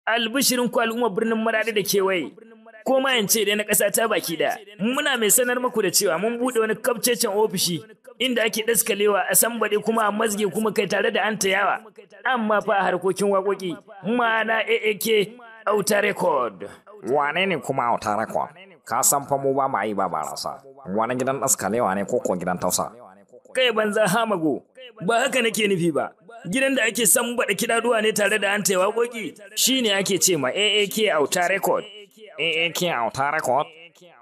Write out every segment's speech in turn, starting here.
Albishirin ku al'ummar birnin Maradi da kewaye, ko ma in ce dai na ƙasa ta baki ɗaya. Muna mai sanar muku da cewa mun buɗe wani kafcecen ofishi inda ake ɗaskalewa a sambaɗe kuma a mazge kuma kai tare da an tayawa. Amma fa harkokin waƙoƙi, ma'ana AAK Auta Record. Wane ne kuma Auta Record? Ka san fa mu ba mu yi ba barasa. Wani gidan ɗaskalewa ne ko ko gidan tausa? Kai banza hamago, ba haka nake nufi ba. Gidan da ake sambaɗa kiɗaɗuwa ne tare da an taya waƙoƙi shine ake ce ma AAK Auta Record. AAK Auta Record?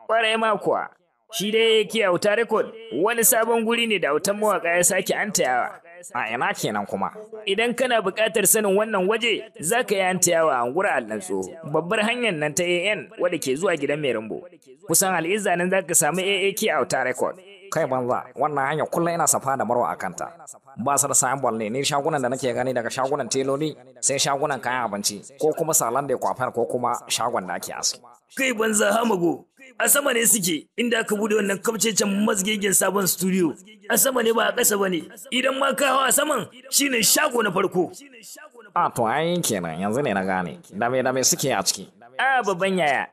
Ƙwarai ma kuwa. Shi dai AAK Auta Record wani sabon guri ne da autan mawaƙa ya sake an tayawa. A ina kenan kuma? Idan kana buƙatar sanin wannan waje, za ka yi antayawa a Angura Allan Tsoho, babbar hanyar nan ta AN wadda ke zuwa gidan mai rumbo. Kusan al'izza nan za ka samu AAK Auta Record. Kai banza, wannan hanya kullum ina safa da marwa a kanta. Ba su da sayan ne, ni shagunan da nake gani daga shagunan teloli sai shagunan kayan abinci ko kuma salon da kwafar ko kuma shagon da ake aski. Kai banza hamago, a sama ne suke inda aka bude wannan kafcecen mazgegen sabon studio. A sama ne ba a ƙasa ba ne, idan ma ka hawa a saman shine shago na farko. A to ai kenan yanzu ne na gane, dame dame suke a ciki. A babban yaya,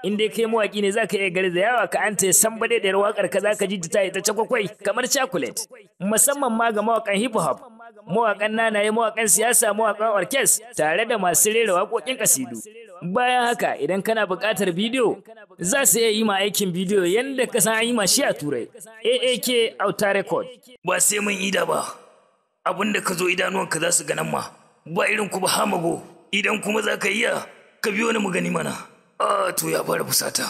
in dai kai mawaki ne zaka iya garzayawa ka an ta san bade da wakar ka zaka ji ta ita cakwakwai kamar chocolate, musamman ma ga mawakan hip hop, mawakan nanaye, mawakan siyasa, mawakan orkes tare da masu rera waƙoƙin kasidu. Bayan haka idan kana buƙatar bidiyo za su iya yi ma aikin bidiyo yanda ka san an yi ma shi a Turai. AAK Auta Record. Ba sai mun ida ba, abin da ka zo idanuwanka za su ganan ma, ba irin ku ba hamago, idan kuma za ka iya ka biyo ni mu gani mana. Ah, to ya fara fusata.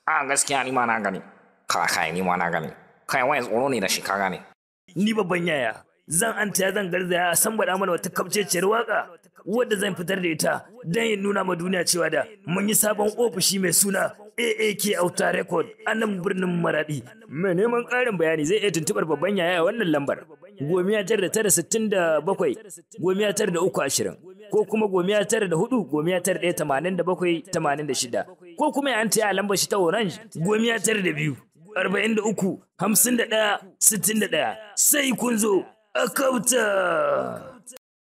A gaskiya ni ma na gani. Kai kai ni ma na gani. Kai wai tsoro ne da shi ka gane. Ni babban yaya, zan anta zan garzaya a san baɗa mana wata kafceciyar waka wadda zan fitar da ita don in nuna ma duniya cewa da mun yi sabon ofishi mai suna AAK Auta Record a nan birnin Maradi. Mai neman ƙarin bayani zai iya tuntuɓar babban yaya a wannan lambar 996 7 903 20 ko kuma 904 901 87 86 ko kuma ya anta a lambar shi ta Orange 92 43 51 61. Sai kun zo a kauta.